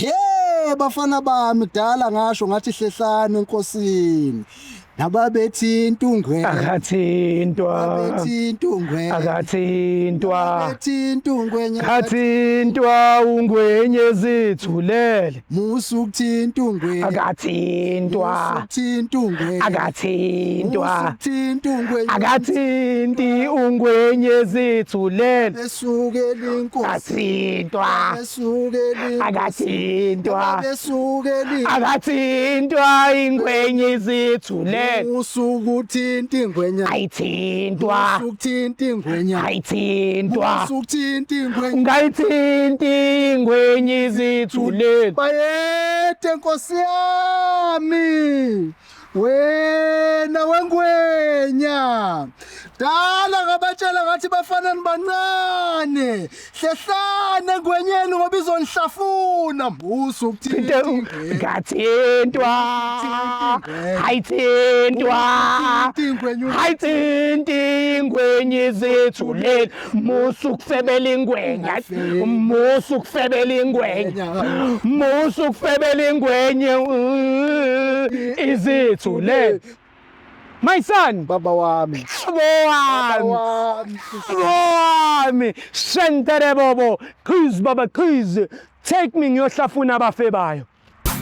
He bafana bami, kudala ngasho ngathi hlehlani enkosini. Nababethinta ungwe. Akathintwa. Babethinta ungwe. Akathintwa. Babethinta ungwenya. Kathintwa ungwenye zithulele. Musu ukuthinta ungwe. Akathintwa. Ukuthinta ungwe. Akathintwa. Ukuthinta ungwe. Akathinti ungwenye zithulele. Besukela inkosi. Akathintwa. Besukela inkosi. Akathintwa. Besukela inkosi. Akathintwa ingwenye zithulele. Musu ukuthinta ingwenya. Ayithintwa. Musu ukuthinta ingwenya. Ayithintwa. Musu ukuthinta ingwenya. Ungayithinti ingwenye zithulele. Bayethe nkosi yami. Wena wengwenya. Dala ngabatshela ngathi bafana nibancane. Hlehlane engwenyeni ngoba izonihlafuna. Musu ukuthinta ingwenya. Ngathintwa. Ayithintwa. Ingwenya. Ayithinti ingwenye zithulele. Musu kufebela ingwenya. Musu kufebela ingwenya. Musu kufebela ingwenye izithulele. My son, Baba wami. baba wami. Wami. Wami shentere bobo please baba please take me ngiyohlafuna abafebayo.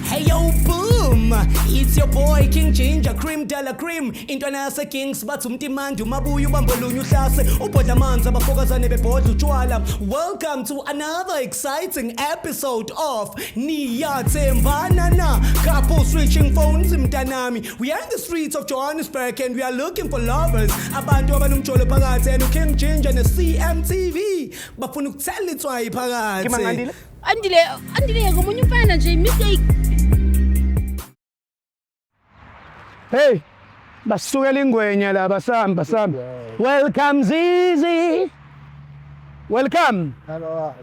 Hey yo boom, it's your boy King Ginger Cream Della Cream. Intwana yase Kings bathi umtimandi umabuya ubambo lunye uhlase ubhodla amanzi abafokazane bebhodla utshwala. Welcome to another exciting episode of Niyathembana na Couple Switching Phones mntanami. We are in the streets of Johannesburg and we are looking for lovers. Abantu abanomjolo phakathi and King Ginger ne CMTV bafuna ukuthela itswayi phakathi. Ngimangandile. Andile, Andile ngomunye umfana nje mistake. Hey, basukela ingwenya la basamba samba. Welcome Zizi. Welcome. Hello.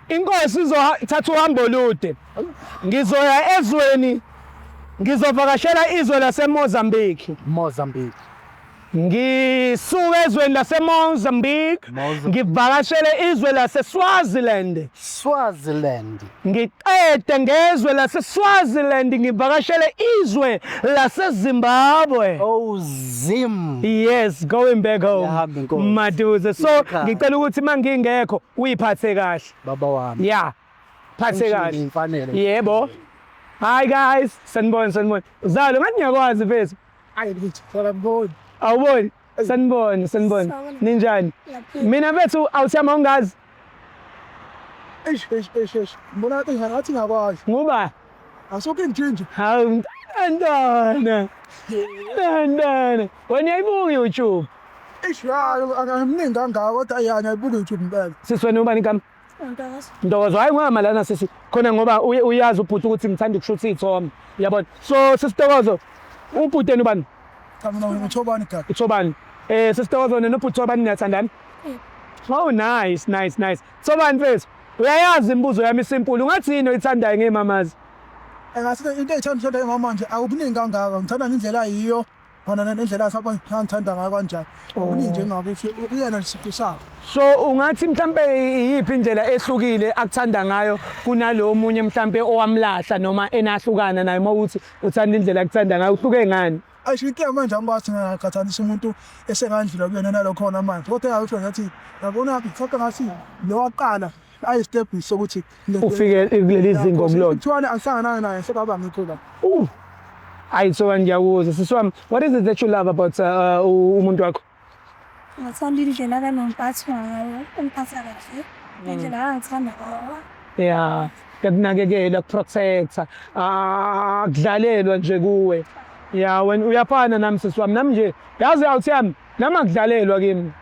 Inkosi izothatha uhambo olude. Ngizoya ezweni. Ngizovakashela izwe laseMozambique. Mozambique. Ngisuka ezweni laseMozambique. Mozambique. Ngivakashele izwe laseSwaziland. Swaziland. Ngiqede ngezwe laseSwaziland ngivakashele izwe laseZimbabwe. Oh Zim. Yes, going back home. Iyahamba inkosi. Maduze. So Ikhaya. ngicela ukuthi mangingekho uyiphathe kahle. Baba wami. Yeah. Phathe kahle. Imfanelo. Yebo. Hi guys, sanibona sanibona. Zalo ngathi ngiyakwazi mfethu. Ayi lutho, ngiboni. Awuboni? Sanibona sanibona. Sawubona. Ninjani? Ngiyaphila. Mina mfethu awuthiyama ungazi. Eish eish eish eish. Ngibona ngathi ngathi ngakwazi. Nguba? Asuke nje. Hawu mntana. Mntana. Wena uyayibuka YouTube. Eish hayi angimningi kangaka kodwa ya ngiyayibuka YouTube impela. Sisi wena ubani igama? Ntokozo. Ntokozo, hayi ngihamba lana sisi khona ngoba uyazi ubhuti ukuthi ngithanda ukushutha iy'thombe uyabona. So sisi Ntokozo, ubhuti yena ubani? Cha mina ngithobani gaga. Uthobani. Sisi Ntokozo nobhuti Thobani niyathandana? Oh nice, nice, nice. Thobani mfethu, uyayazi imibuzo yami simple. Ungathi yini oyithandayo ngey'mamazi? Engathi into engithanda ngithanda ngomama nje akubuningi kangaka. Ngithanda ngendlela ayiyo. Khona nendlela asaba ngithanda ngayo kanjani. Okuningi nje ngakuthi uyena nje siqu sakhe. So ungathi mhlambe iyiphi indlela ehlukile akuthanda ngayo kunalo omunye mhlambe owamlahla noma enahlukana naye uma uthi uthanda indlela akuthanda ngayo uhluke ngani? Ayisho inkinga manje angikwazi ngaqhathanisa umuntu esengandlula kuyena nalo khona manje. Kodwa engakusho ngathi yabona mhlawumbe ngathi lo waqala ayi-step sokuthi Ufike kuleli zinga okulona. Kuthiwa angihlangana naye sekaba ngikho la. Ayi so ngiyakuzwa sisi wami, what is it that you love about umuntu wakho? Ngathanda indlela akanompatho ngayo, ungiphatha kahle, ngendlela angithanda ngayo. Yeah, kuyakunakekela, kuprotector, akudlalelwa nje kuwe. Yeah, wena uyafana nami sisi wami, nami nje yazi awuthi yami, nami akudlalelwa kimi.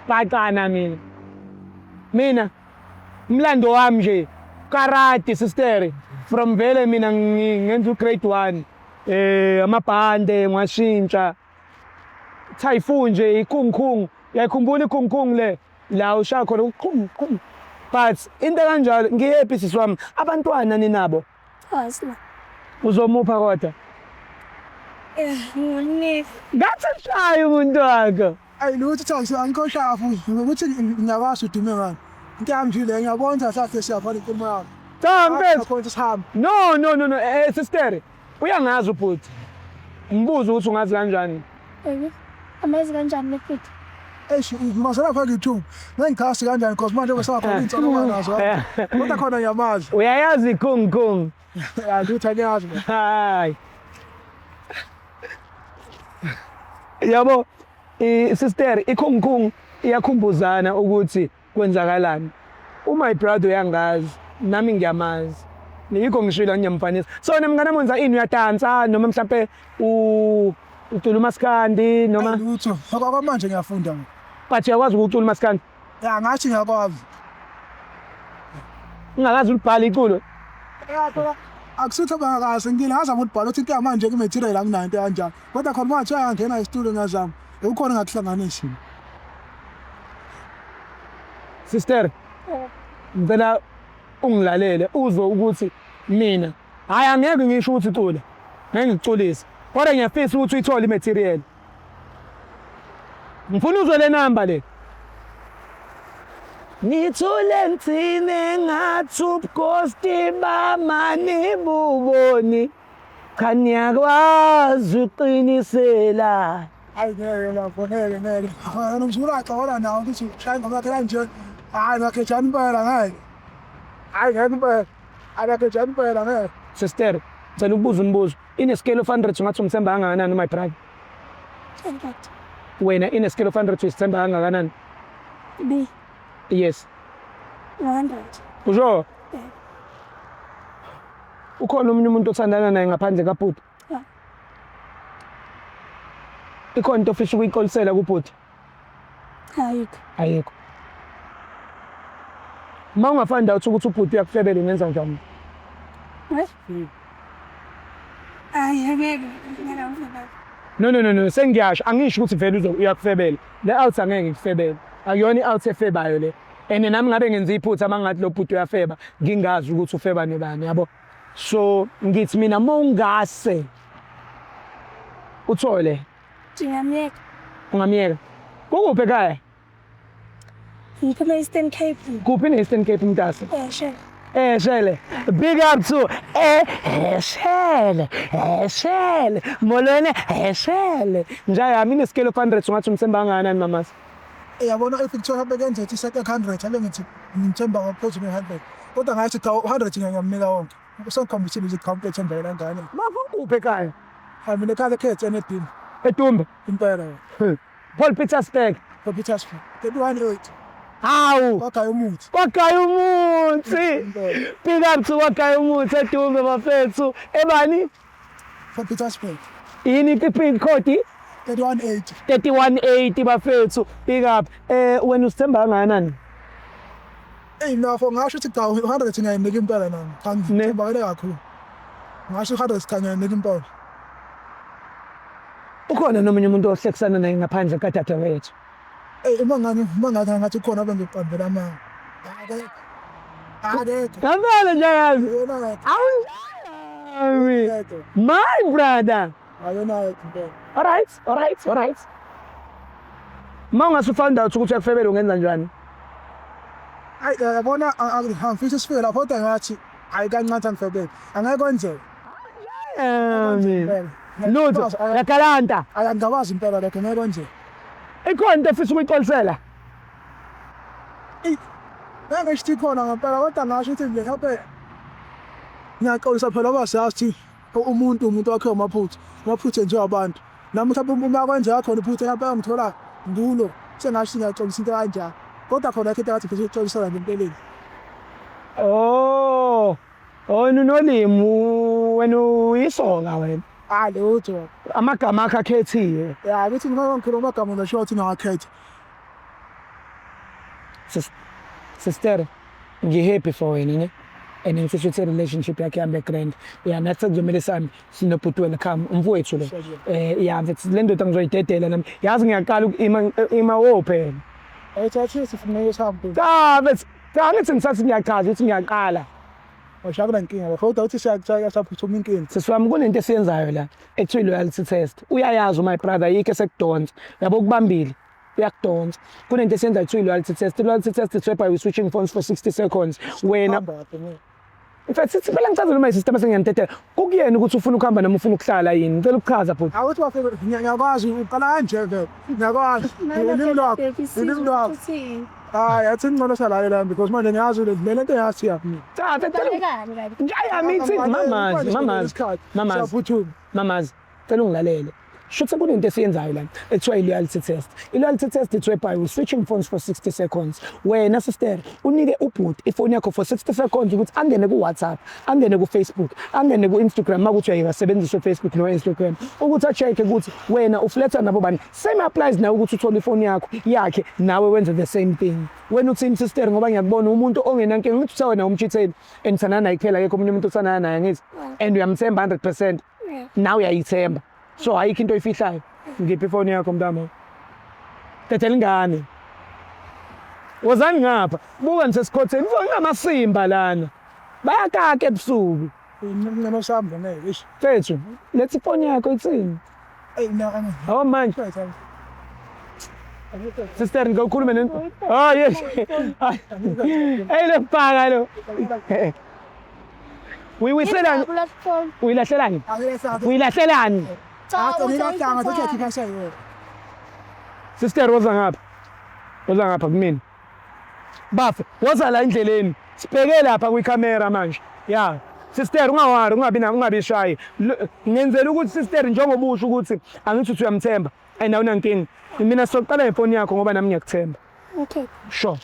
Baqana mina. Mina umlando wami nje karate sister from vele mina ngenza u-grade 1 amabhande ngiwashintsha. Typhoon nje ikhungukhungu, uyayikhumbula ikhungukhungu le la ushaya khona uqhum qhum. But into kanjalo ngihappy sisi wami. Abantwana ninabo? Cha sina. Uzomupha kodwa? Nginika. Ngathi shaya umuntu wakho. Ayi lutho cha angikho shafu ukuthi ngiyakwazi udume ngani. Into yami nje le ngiyabona ukuthi asahle siyafana inkulumo yami. Cha mfethu. Khona sihambe. No no no no sister. Uyangazi ubhuti. Ngibuza ukuthi ungazi kanjani. Ewe. Amazi kanjani le futhi? Eish, ngimazela pha ngithi ngengikhasi kanjani because manje besakhona intsolo nazo. Kodwa khona ngiyamazi. Uyayazi kung kung. Ya lutho angiyazi. mina. Hayi. Yabo, i sister ikung kung iyakhumbuzana ukuthi kwenzakalani. U-my brother uyangazi, nami ngiyamazi. Yikho ngishilo ngiyamfanisa. So wena mngane wami wenza ini uyadansa noma mhlampe ucula umaskandi noma Ayi, Lutho. Okwamanje ngiyafunda. mina. but uyakwazi ukucula umaskandi. Ya ngathi ngiyakwazi. Ungakazi ulibhala iculo. Ya phela akusitho bangakazi ngile ngazama ukubhala ukuthi into yamanje ku-material anginayo into kanjalo. Kodwa khona manje angena esitulo ngiyazama. Ukukhona ngakuhlanganisa. Sister, ngicela ungilalele uzwe ukuthi mina hayi angeke ngisho ukuthi cula. Ngeke ngikuculise. Kodwa ngiyafisa ukuthi uyithole i-material. Ngifuna uzwe le number le. Nithule ngcine ngathi ubugosti bamani buboni. Cha niyakwazi uqinisela. Hayi ngeke lapho ngeke ngeke. Wena umzukulu axola nawo ukuthi ushaya ingoma yakhe kanje. Hayi nakhejani impela ngeke. Hayi ngeke impela. Akakhejani impela ngeke. Sister, ngicela ukubuza umbuzo. In a scale of 100 ungathi umthemba kangakanani my brother? 100. Wena in a scale of 100 uyisithemba kangakanani? B. Yes. 100. Usho? Yeah. Ukhona omunye umuntu othandana naye ngaphandle kabhuti? Yeah. Ikhona into ofisa ukuyixolisela kubhuti? Ayikho. Ayikho. Uma unga-find out ukuthi ubhuti uyakufebela ungenza njani? What? Ayi angeke ngeke ngifebele. No no no no sengiyasho angisho ukuthi vele uyakufebela. Le out angeke ngikufebele. Akuyona i-out efebayo le. And nami ngabe ngenza iphutha uma ngathi lo bhuti uyafeba ngingazi ukuthi ufeba nobani yabo. So ngithi mina mongase uthole Ngingamyeka. ungamyeka. Kukuphi ekhaya? Ngiphuma e-Eastern Cape. Kuphi ne-Eastern Cape mntase? Shele. Shele. Big up to Shele. Shele. Molweni Shele. Njaya mina scale of 100 ungathi umthemba kangakanani mamasi? Yabona if kuthiwa bekenze ithi set 100 ake ngithi ngithemba ngaphezu kwe-100. Kodwa ngathi cha 100 ngiyamnika wonke. Usengikhombisile ukuthi cha umuntu ethembeke kangane. Mafo kuphi ekhaya? Hayi mina ekhaya ekhethe enedini Etumbe. impela. Paul Petersburg. For Petersburg. 31 Hawu. Kwagaya umuthi. Kwagaya umuthi. Big up to kwagaya umuthi eDumbe bafethu. Ebani? For Petersburg. Yini i-pin code? 318. 3180 bafethu. Big up. Wena usithemba kangakanani? Eyi nafo ngasho ukuthi cha 100 ngiyayinika impela nami. Cha Ne. ngithembakele kakhulu. Ngasho 100 cha ngiyayinika impela. Ukhona nomunye umuntu ohlekisana naye ngaphandle kadadewethu? Eyi uma ngani ngathi ukhona bengiqambela amanga. Akekho. Akekho. Ngempela nje yazi. Yena yedwa. Awunjani? Yedwa. My brother. Ayona yedwa impela. All right, all right, all right. Ma ungase find out ukuthi uyakufebela ungenza njani? Hayi yabona angifisi sifike lapho kodwa ngathi hayi kancane angifebele. Angeke kwenzeke. Amen. Lutho, yakalanta. Angingabazi impela lokho ngeke kwenzeke. Ikhona into efisa ukuyixolisela? Eyi ngeke ngisho ikhona ngempela kodwa ngasho ukuthi nje mhlawumbe ngiyaxolisa phela ngoba siyazi ukuthi umuntu wakhe amaphutha. Amaphutha enziwa abantu. Nami mhlawumbe uma kwenzeka khona iphutha mhlawumbe ngithola ngulo sengasho ngiyaxolisa into kanjalo. Kodwa khona into engathi ngifisa ukuxolisela nje empeleni. Oh. Oh nolimi wena uyisoka wena. Ah lutho. Amagama akho akhethiwe. Ya ukuthi ngeke ngikhuluma amagama ngisho ukuthi ngawakhetha. Sister, ngi-happy for wena ne. And ngifisa ukuthi relationship yakhe ihambe grand. Ya nathi sekuzomele sami sinobhuti wena come umfowethu lo. Ya mfethu le ndoda ngizoyidedela nami. Yazi ngiyaqala ukima ima wo phela. Ethi athi sifuneka sihambe. Cha mfethu, cha ngithi ngisathi ngiyachaza ukuthi ngiyaqala. Awusha kunankinga lapho kodwa uthi siyaphuthuma inkinga. Sisi wami kunento esiyenzayo la ekuthiwa i-loyalty test. Uyayazi my brother yikho esekudonsa. Yabo kubambile. Uyakudonsa. Kunento esiyenzayo ekuthiwa i-loyalty test. I-loyalty test is whereby we switching phones for 60 seconds. Wena Hamba lapho ngeke. In fact sithi phela ngichazele my sister bese ngiyantetela. Kukuyena ukuthi ufuna ukuhamba noma ufuna ukuhlala yini. Ngicela ukuchaza bhuti. Awuthi bafike ngiyakwazi uqala kanje ke. Ngiyakwazi. Ulimi lwakho. Ulimi lwakho. Hayi, athi ngcono salalela because manje ngiyazi le lento yathi ya. Cha, cela nje ayami ithi mamazi, mamazi. Mamazi. Siyaphuthuma. Mamazi, cela ungilalele. Shuthi kunento esiyenzayo la ekuthiwa i-loyalty test. I-loyalty test it's whereby we switching phones for 60 seconds. Wena sister unike ubhuti ifoni yakho for 60 seconds ukuthi angene ku-WhatsApp, angene ku-Facebook, angene ku-Instagram makuthi uyayisebenzisa u-Facebook no-Instagram ukuthi a-check ukuthi wena ufletha nabo bani. Same applies nawe ukuthi uthole ifoni yakho yakhe nawe wenze the same thing. Wena uthini sister ngoba ngiyakubona umuntu ongenankinga ngithi uthe wena umchitheli and thandana naye kuphela akekho omunye umuntu othandana naye angithi and uyamthemba 100%. Nawe uyayithemba. So ayikho into oyifihlayo. Ngiphi ifoni yakho mntama? Dedela ingane. Wozani ngapha. Buka nisesikhotheni. Mfo ngamasimba lana. Bayakaka ebusuku. Ngcono sami ngeke. Eish. Mfethu, letha ifoni yakho ithini? Ey na. Hawu manje. Sister ngicela ukhulume ne. Oh yes. Hey le bhaka lo. Uyiwiselani? Uyilahlelani? Uyilahlelani? Sister woza ngapha. Woza ngapha kumina. Bafe, woza la endleleni. Sibheke lapha kwikhamera manje. Ya. Sister ungawari, ungabi na ungabi shy. Ngenzela ukuthi sister njengoba usho ukuthi angithi uthi uyamthemba. And awunankinga. Mina soqala ngefoni yakho ngoba nami ngiyakuthemba. Okay. Sure.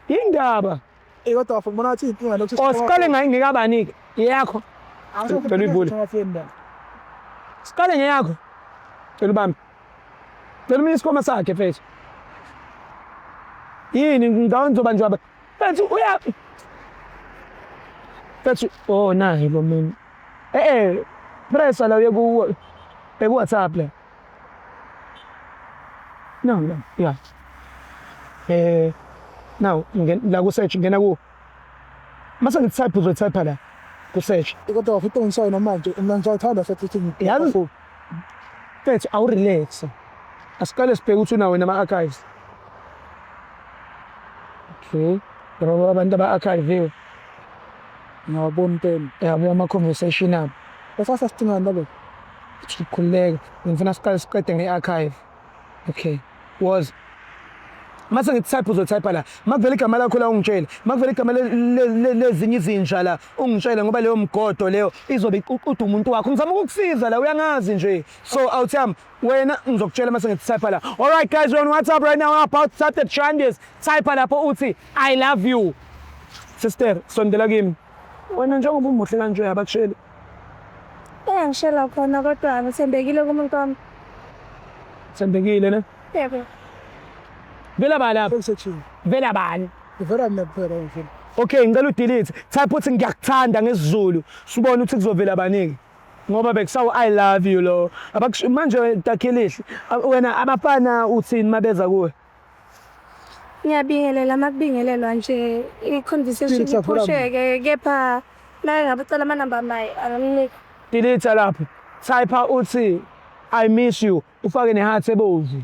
Indaba. Eh kodwa bafo ngibona ngathi inkinga lokhu. Oh siqale ngayi ngikabani ke? Yakho. Cela uyivule. Siqale ngeyakho. Cela ubambe. Cela umnike isikhwama sakhe mfethu. Yini ngicabanga ngizobanjwa ba. Mfethu uya Mfethu oh nayi lo mina. Eh eh pressa la uye ku ku WhatsApp la. No no yeah. Eh now la ku search ngena ku Mase ngithi type uzotype la ku search. Kodwa bafo into namanje mina ngisathanda futhi ukuthi Yazi mfethu awurelax. Asiqale sibheke ukuthi unawo nama-archives. Okay. Ngoba abantu aba-archiviwe. Ngiyabona impela. Yabo ama-conversation abo. Bese sidingani nalokho? Khululeka. Ngifuna siqale siqede nge-archive. Okay. Was Mase ngithi type uzotype la. Makuvela igama lakho la ungitshele. Makuvela igama lezinye izinja la ungitshele ngoba leyo mgodo leyo izobe iququda umuntu wakho. Ngizama ukukusiza la uyangazi nje. So awuthami wena ngizokutshela mase ngithi type la. All right guys, we're on WhatsApp right now about to start the challenges. Type lapho uthi I love you. Sister, sondela kimi. Wena njengoba umuhle kanje abakusheli. Engangishela khona kodwa ngithembekile kumuntu wami. Thembekile ne? Yebo. Vela bani lapha? Sengisethini. Vela bani? Ngivela mina kuphela ngifuna. Okay, ngicela udelete. Type uthi ngiyakuthanda ngesiZulu. Sibone ukuthi kuzovela baniki. Ngoba bekusawu I love you lo. Abakusho manje Dakhelihle. Wena abafana uthini mabeza kuwe? Ngiyabingelela makubingelelwa nje i-conversation Delete vula mina. iphusheke kepha uma ngabe ucela amanamba amayi angamnika. Delete lapho. Type uthi I miss you. Ufake neheart ebomvu.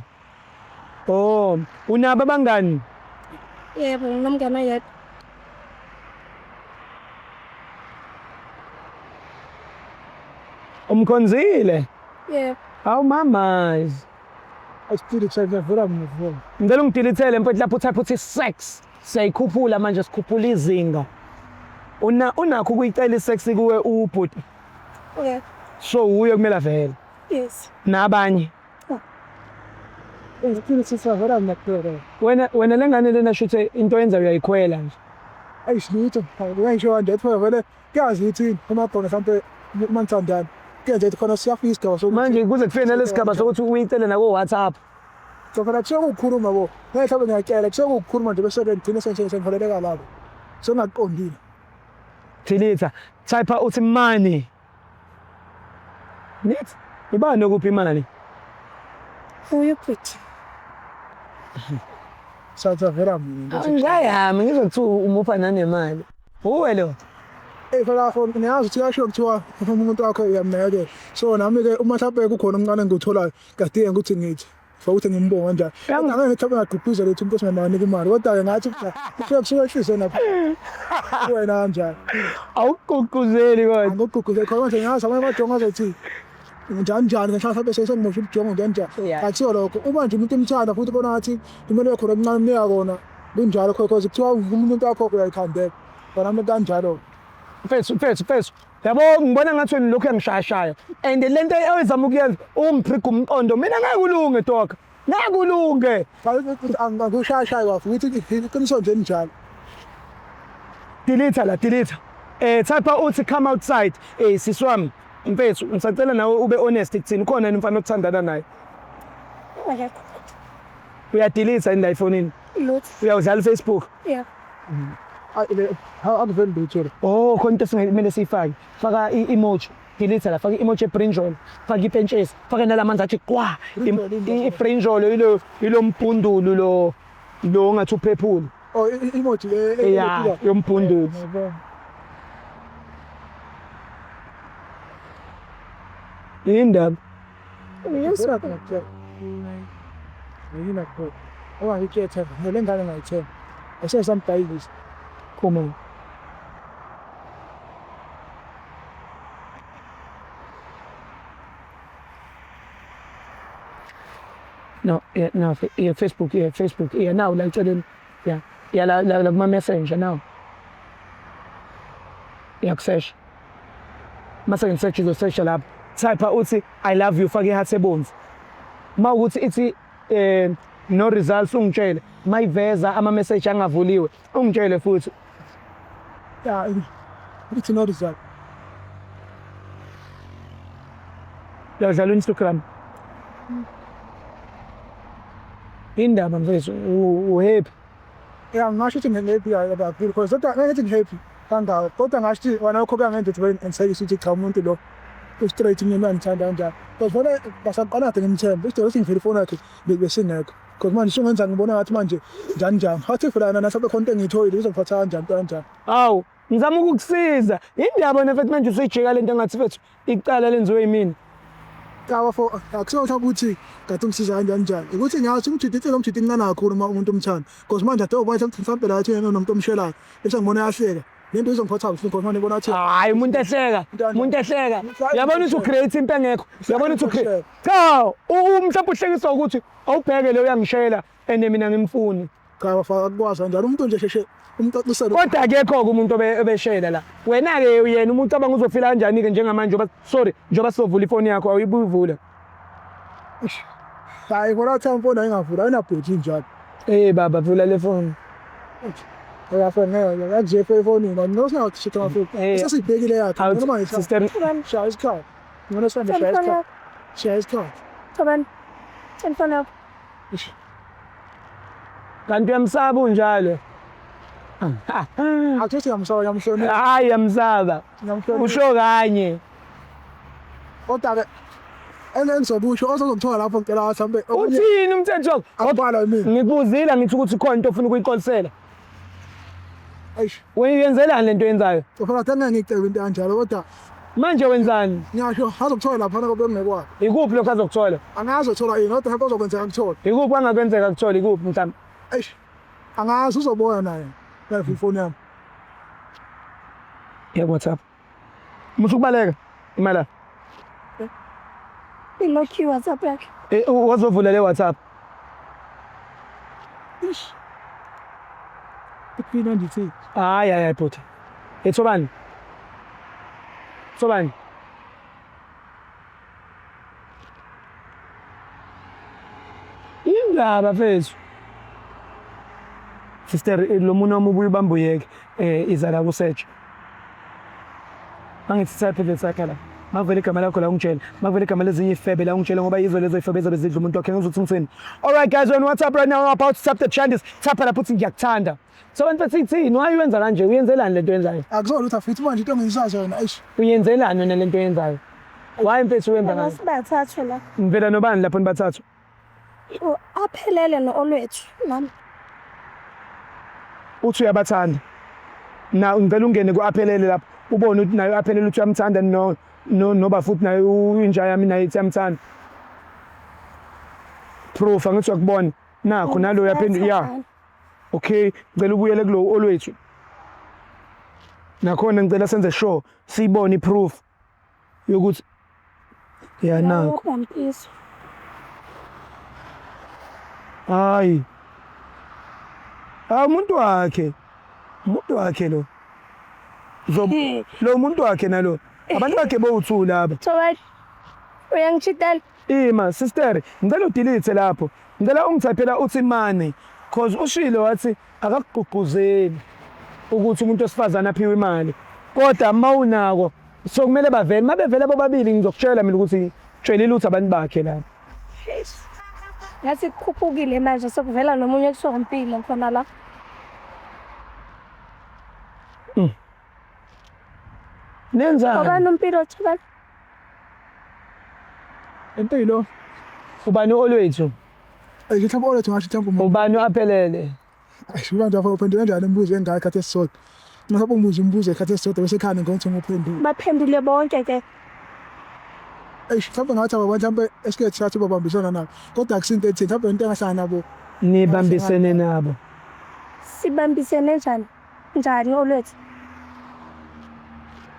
Oh, unabo abangani? Yebo, nginomngane oyedwa. Umkhonzile? Yebo. Hawu mamazi. Asidelete ngiyavela mina vula. Ngicela ungidilithele mfethu lapho utype uthi sex. Siyayikhuphula manje sikhuphula izinga. Una unakho ukuyicela isex kuwe ubhuti. Yebo. So uye kumele avele. Yes. Nabanye. Asidelete ngiyavela mina kuphela. Wena wena lengane lena shuthe into yenza uyayikhwela nje. Eish lutho. Ngisho kanje phela vele kuyazi ukuthi uma khona mhlampe uma nithandana. Kuyenza ukuthi khona siyafika isigaba sokuthi Manje kuze kufike nalesigaba sokuthi uyicele nako WhatsApp. So phela kusuke kuwukukhuluma bo. Ngeke mhlawumbe ngiyatshela kusuke kuwukukhuluma nje bese ke ngigcine sengiholeleka lapho. Sengingaqondile. Delete. Type uthi money. Net. Ubani okuphi imali? Uye ubhuti. Satha vela mina. Ngayami ngizokuthiwa umupha nanemali. Uwe lo. Ey phela bafo ngiyazi ukuthi kuyashiwo kuthiwa umuntu wakho uyamnakekela. So nami ke uma mhlawumbe kukhona omncane engikutholayo kuyadingeka ukuthi ngithi. Futhi ngimbonga kanjani. Kodwa ngeke ngithi ngagqugquzela ukuthi umuntu osimame imali. Kodwa ke ngathi kusuke kusuke ehlise napha. Wena kanjani? Awugqugquzeli kodwa. Angigqugquzeli khona manje ngazi abanye bajonga azothi njani njani ngenhlanhla bese sengimosha ubujongo njani njani. Akusiyo lokho. Uma nje umuntu emthanda futhi ubona ngathi kumele uye khona okuncane umnika kona kunjalo khona because kuthiwa umuntu wakho uyayikhandela. Kona kanjalo. Mfethu mfethu mfethu yabo ngibona ngathi wena lokhu uyangishayashaya and le nto oyizama ukuyenza ungipriga umqondo mina ngeke ulunge dog ngeke ulunge. Angikushayashayi bafo ngithi iqiniso nje linjalo. Delete la delete. Eh type uthi come outside. Eh sisi wami mfethu ngisacela nawe ube honest kuthini ukhona yini umfana othandana naye? Akekho. Uyadelete yini la efonini? Lutho. Uyawudlala uFacebook? Yeah. Akuveli lutho. Oh khona into esingamele siyifake. Faka i-emoji. Delete la faka i-emoji ebrinjolo. Faka ipentshisi. Faka nalamanzi athi qwa. Ibrinjolo ilo ilo mbhundulu lo lo ongathi uphephule. Oh emoji le. Yeah, yombhundulu. Yini indaba? Yini akho? Ongangitshela le ngane ngayithenga. Esesambhayizisa. Come on. No, yeah, no, yeah, Facebook, yeah, Facebook, yeah, now la eceleni. Yeah. Yeah, la la kuma messenger now. Yeah, kusearch. Mase ngisearch uzosearch lapha. Type uthi I love you fake iheart ebomvu. Uma ukuthi ithi no results ungitshele, mayiveza ama message angavuliwe ungitshele futhi. Yeah, ithi no result. Uyadlala Instagram. Indaba mfethu u-happy. Yeah, ngingasho ukuthi ngi-happy kakhulu because kodwa ngeke ngithi ngi-happy kangako kodwa ngasho ukuthi wena lokho kuyangenza ukuthi vele ngiqinisekise ukuthi cha umuntu lo u-straight mina uyangithanda kanjani because vele basaqala kade ngimthemba isidingo sokuthi ngivule ifoni yakhe besingekho because manje usungenza ngibona ngathi manje njani njani wathi phela yena nathi khona into engiyitholile uzongiphatha kanjani into kanjani. Hawu, ngizama ukukusiza. Indaba wena mfethu manje usuyijika lento engathi mfethu icala lenziwe yimina. Cha bafo, akusho ukuthi kade ungisiza kanjani njani. Ukuthi ngiyazi umjidi insizwa umjidi incane kakhulu uma umuntu umthanda. Because manje ade ubona mhlawumbe la ethi nomuntu omshelayo bese ngibona yahleka. Lento izongiphatha kabuhlungu because manje ngibona ngathi Hayi umuntu ehleka, umuntu ehleka. Uyabona ukuthi ucreate into engekho. Uyabona ukuthi ucreate. Cha, mhlawumbe uhlekiswa ukuthi awubheke le uyangishela and mina ngimfuni. Cha bafo, akukwazi kanjalo. Umuntu nje sheshe umcacisele. Kodwa akekho-ke umuntu obeshela la. Wena-ke yena umuntu ucabanga uzofila kanjani-ke njengamanje njengoba sorry njengoba sizovula ifoni yakho awuyibuyivula. Hayi kona thi ifoni ayingavula ayinabheji njalo. Eh baba vula le foni. Uyafona ngeke nje efonini no singakushitha ngafoni. Sesibhekile yakhe. Noma sister shaya isikhathi. Ngcono sihambe shaya isikhathi. Shaya isikhathi. Thobani. Telefoni yakho. Kanti uyamsaba unjalo. Akuthi ngiyamsaba ngiyamhlonipha. Hayi uyamsaba. Ngiyamhlonipha. Usho kanye. Kodwa ke engizokusho ozongithola lapho ngicela mhlawumbe Uthini umthetho wakho? Akubhalwa yimina. Ngikubuzile ngithi ukuthi khona into ofuna ukuyixolisela. Eish. Uyenzelani lento oyenzayo? Phela ngeke ngicebe into kanjalo kodwa Manje wenzani? Ngiyasho azokuthola lapha ngoba bengekwakhe. Ikuphi lokho azokuthola? Angazi uthola yini kodwa mhlawumbe azokwenzeka kuthola. Ikuphi angakwenzeka kuthola ikuphi mhlawumbe? Eish. Angazi uzobona naye. Naye ifoni yami. Yeah, WhatsApp. Musu kubaleka. Imala. Ilokhu WhatsApp yakhe. Eh wazovula le WhatsApp. Eish. Iphina ndithi. Hayi hayi hayi bhuti. Ethobani. Thobani. Indaba mfethu. Sister lo muntu wami ubuye ubamba uyeke iza la ku-search. Mangithi type le sakhe la. Makuvela igama lakho la ungitshele. Makuvela igama lezinye ifebe la ungitshele ngoba yizo lezo ifebe ezobe zidla umuntu wakhe ngizothi ngithini. All right guys, on WhatsApp right now I'm about to tap the changes. Tap lapho uthi ngiyakuthanda. So bantu bathi ithini? Why uyenza kanje? Uyenzelani lento oyenzayo? Akuzona ukuthi afuthi manje into engiyisazi yona eish. Uyenzelani wena lento oyenzayo? Why mfethu uyenza kanje? Sibathathu la. Ngivela nobani lapho nibathathu? Aphelele no-Olwethu nami. Uthi uyabathanda. Na ngicela ungene ku-aphelele lapho ubone ukuthi naye aphelele uthi uyamthanda no no noba futhi naye inja yami naye ithi uyamthanda. Proof angithi uyakubona. Nakho nalo uyaphendula ya. Okay, ngicela ubuyele kulo olwethu. Nakhona ngicela senze sure siyibone iproof yokuthi ya nakho. Ubampiso. Hayi. Ah umuntu wakhe. Umuntu wakhe lo. Zo lo umuntu wakhe nalo. Abantu bakhe bowu2 laba. Thobani. Uyangishitela. Ima sister, ngicela udelete lapho. Ngicela ungithaphela uthi money cause ushilo wathi akakugqugquzeli ukuthi umuntu wesifazane aphiwe imali. Kodwa mawunako so kumele bavele mabevele bobabili ngizokutshela mina ukuthi tshelile ukuthi abantu bakhe la. Ngathi kukhuphukile manje sekuvela nomunye kuthiwa uMpilo khona la. Nenzani? Ubani uMpilo Thobani? Impilo. Ubani olwethu? Eh mhlawumbe olwethu ngasho mhlawumbe umuntu. Ubani aphelele? Eish manje afo uphendula kanjani imibuzo engaka ikhathi esisodwa? Mhlawumbe umbuzo umbuzo ikhathi esisodwa bese ekhaya ngokuthi nguphendule. Baphendule bonke ke. Eish mhlawumbe ngathi abantu mhlawumbe esike sathi babambisana nabo. Kodwa akusinto ethini mhlawumbe into engahlangana nabo. Nibambisene nabo. Sibambisene njani? Njani olwethu?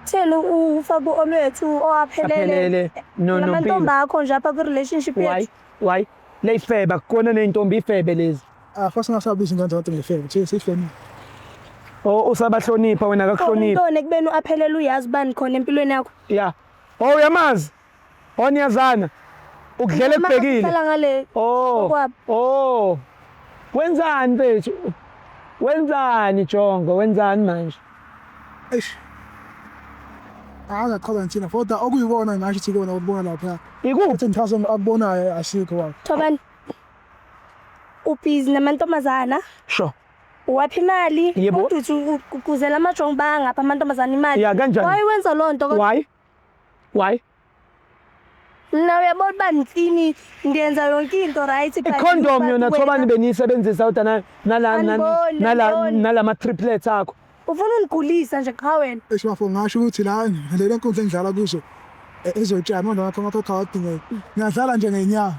Theni ufake olwethu owaphelele Aphelele no namantombi nompilo. akho nje apha kwi-relationship Why? yethu. Why? Leyifeba kukona nezintombi ifebe lezi. Ah first ngasabiza ingane zabantu ngefebe. Thi sifeni. Oh usabahlonipha wena akakuhloniphi. Intoni ekubeni u-aphelele uyazi ubani khona empilweni yakho. Ya. Oh uyamazi. Oh niyazana. Ukudlela ekubhekile. Hlala ngale. Oh. Okwabo. Oh. Wenzani mfethu? Wenzani Jongo? Wenzani manje? Eish. Angachaza ngithina kodwa okuyibona ngasho ukuthi ikona ukubona lapha. Ikuphi? Uthi ngithaza akubonayo asikho wakho. Thobani. Ubhizi namantombazana. Sure. Uwapha imali. Yebo. Kodwa uthi ugqugquzela amajongo bangapha amantombazana imali. Ya, kanjani? Why wenza loo nto? kodwa? Why? Why? Mna uyabona uba ndiklini ndiyenza yonke into right. but Icondom but yona wena Thobani beniyisebenzisa kodwa na nala Andiboni, nala andiboni. nalama triplets akho. Ufuna undigulisa nje qha wena. Eish bafo ngasho ukuthi la le nkundla engidlala kuzo ezotshani manje ngakho ngakho khawadingeka. Ngiyadlala nje ngenyawo.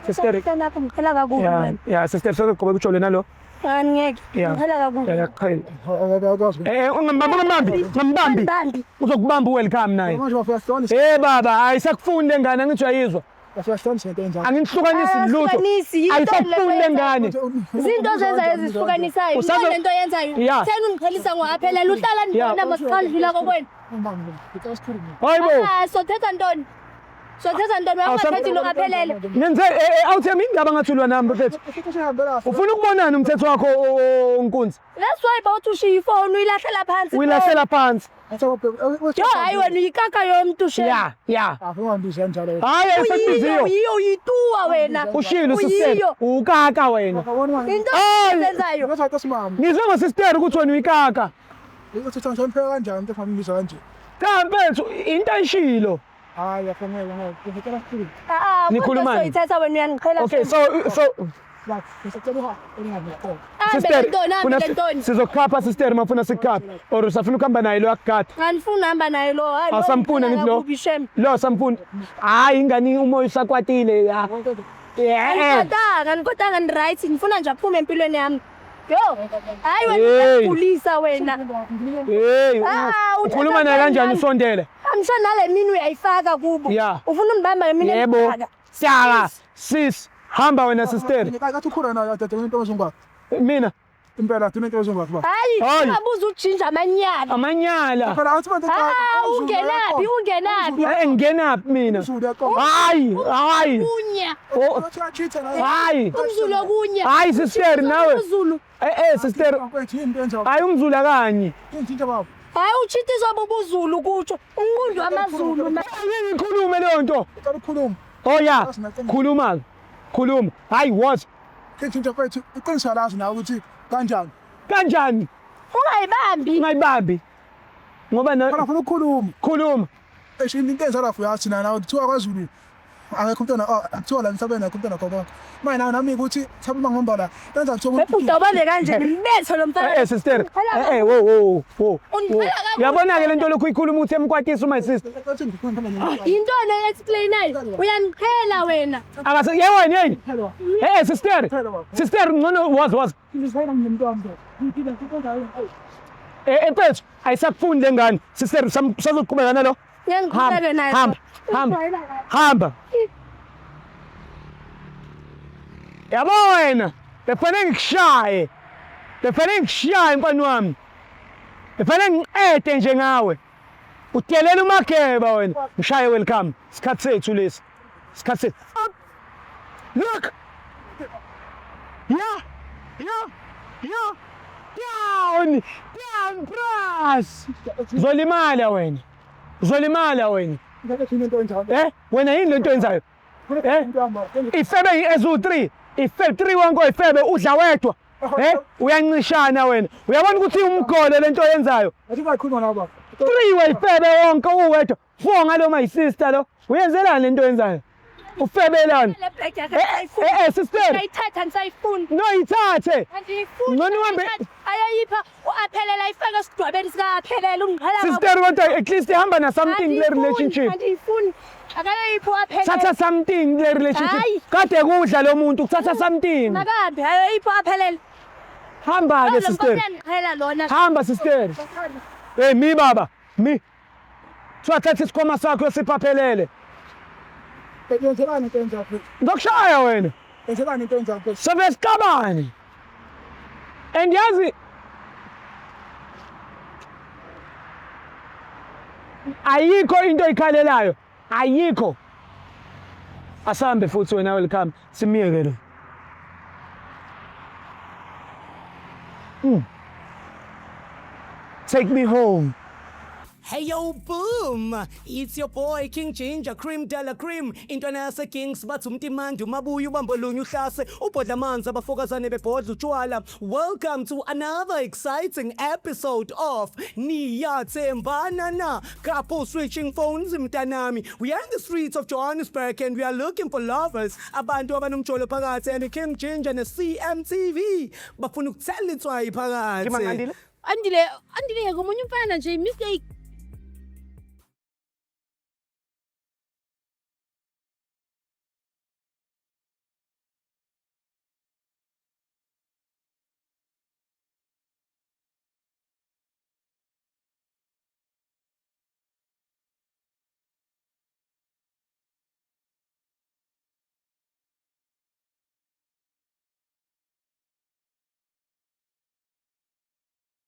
Sister Mntanakho ngiqhela kakubi Ya, wena. ya sister sokuqhubeka ujole nalo. Angeke. Ya. Ngiqhela kakubi. Ya yaqhela. Akakwazi. Eh ungambambi ungambambi, ungambambi. Bambi. Uzokubamba uwelcome naye. Manje bafo uyahlukanisa. Eh baba, ayisakufuni lengane angithi uyayizwa. Bafo uyahlukanisa ngento enjalo. Angihlukanisi lutho. Ayihlukanisi, yinto le Ayisakufuni oyenzayo. lengane. Zinto ozenzayo ezihlukanisayo. Usazo- Yini lento oyenzayo? Ya. Theni ungiqhelisa ngo-aphelele uhlala Ya. ndibona masiqandlula kokwenu. Hayibo. Ah, sothetha ntoni? Sothetha ntoni? Wena Awusam- ungathethi lo-aphelele. Nenze awuthemba indaba ngathi ulwa nami mfethu. Ufuna ukubonana umthetho wakho nkunzi. That's why bawuthi ushiye ifoni uyilahlela phansi. Uyilahlela phansi. Yo hayi wena uyikaka yomntu shem. Ya, ya. Afungambiza kanjalo. Hayi Uyiyo ayisakubiziyo. uyiyo uyituwa wena. Ushilo sister. Uyiyo. Ukaka wena. Into Hayi. ozenzayo. Ngathi simama. Ngizwe ngosister ukuthi wena uyikaka. Uthi uhlonipheka kanjani umuntu ofambiza kanje? Cha mfethu into ayishilo. Hayi afanele ngeke. Ngicela sikhulume. Ah, Nikhulumani? Soyithatha wena uyangiqhela. Okay, so Ngisacela uhambe ungabi. sister Ntoni, funa hambe ntoni. sizokukhapha sister mafuna sikukhapha or usafuna ukuhamba naye lo akugada. Angifuni uhamba naye lo. Hayi. lo Awusamfuni ungiqhela ngithi lo. kakubi, shem. Lo samfuni. Hayi ingane umoya usakwatile ya. Yeah. Angikwatanga, angikwatanga ni right. Ngifuna nje aphume empilweni yami. Yo. Hayi wena Hey. uyagulisa wena. Hey, Ah, ukhuluma uthatha naye kanjani kanjani? usondele? Amsho nale mini uyayifaka kubo. Yeah. Ufuna ungibamba ngemini Yebo. emdaka. Siyaka. Sis, hamba wena sister. Ngathi ukhona nayo dade unento ozongwa. Mina Impela unento ozongwa kuba. Hayi, Hayi. ungabuza ujinja amanyala. amanyala. Phela athi manje Ah, ungenaphi, ungenaphi? Eh ngingenaphi mina? Hayi, hayi. Kunya. Oh, Hayi. Umzulu okunye. Hayi sister nawe. Umzulu. Eh eh sister, hayi umzulu kanye. Hayi utshintshiswa bubuzulu kutsho. Unqundu amaZulu. Angeke ngikhulume leyo nto. Uqala ukukhuluma. Oh ya, khuluma. Khuluma. Hayi what? Ngishintsha mfethu iqiniso lazi nawe ukuthi kanjani. Kanjani? Ungayibambi. Ungayibambi. Ngoba Phela na ufuna ukukhuluma. khuluma. Eish into enza lapho uyathi na nawe kuthiwa kwaZulu. Akekho umntwana akuthiwa la emhlabeni akekho umntwana gogo. Manje nawe nami ukuthi mhlawumbe uma ngihamba la benza kuthiwa Bhuti awubambe kanje ngibethe lo mfana. Eh sister. Ungiqhela Eh wo wo wo. Ungiqhela kakhulu. Yabona ke lento lokhu ikhuluma uthi emkwatisa my sister. Yintoni explainayo? Uyangiqhela wena. Akase ye wena yini? Eh sister. Sister ngcono wazi wazi. Eh mfethu ayisakufuni le ngane. Sister sazoqhubeka nalo. Ngeke ngiqhubeke naye. Hamba hamba. Hamba. Yabo wena, befanele ngikushaye. Befanele ngikushaye mfana wami. Befanele ngiqede nje ngawe. Udelela uMageba wena. Ngishaye welcome. Isikhathi sethu lesi. Isikhathi sethu. Up. Look. Yeah. Yeah. Yeah. Down. Down press. Uzolimala wena. Uzolimala wena. Eh? Wena yini lento oyenzayo? Eh? Ifebe ezu3. Ifebe 3 wonke ifebe udla wedwa. Eh? Uyancishana wena. Uyabona ukuthi umgole lento oyenzayo. Athi bakhuluma nabo baba. 3 wayifebe wonke uwedwa. 4 ngalo my sister lo. Uyenzelani lento oyenzayo? Ufebelani? Le bag yakhe Eh, angisayifuni. eh, eh, sister. Ngiyayithatha angisayifuni. No yithathe. Andiyifuni. Ngcono uhambe- ngiyayithatha. Ayayipha u-aphelela ayifake esidwabeni sika-aphelela ungiqhela kakhulu. Sister kodwa at least ihamba na something kule Andiyifuni, relationship. Andiyifuni. Akayiphi u-aphelela. Thatha something kule relationship. Hayi. Kade kudla lo muntu kuthatha something. Makahambe ayayiphi u-aphelela. Hamba ke Lo sister. mfana uyangiqhela lona. Hamba sister. Hey mi baba, mi. Kuthiwa thatha isikhwama sakho esiphaphelele. Yenzelani into enzayo mfethu? Ngizokushaya wena. Yenzelani into enzayo mfethu? Sobe siqabane. And yazi ayikho into oyikhalelayo. Ayikho. Asambe futhi wena welcome. Simiyeke lo. Take me home. Hey yo boom, it's your boy King Ginger Cream Della Cream. Intwana yase Kings bathi umtimandi umabuya ubambo lunye uhlase ubhodla amanzi abafokazane bebhodla utshwala. Welcome to another exciting episode of Niyathembana Na. Couple switching phones mntanami. We are in the streets of Johannesburg and we are looking for lovers. Abantu abanomjolo phakathi and King Ginger ne CMTV bafuna ukuthela itswayi phakathi. Andile, Andile ngomunye umfana nje mistake.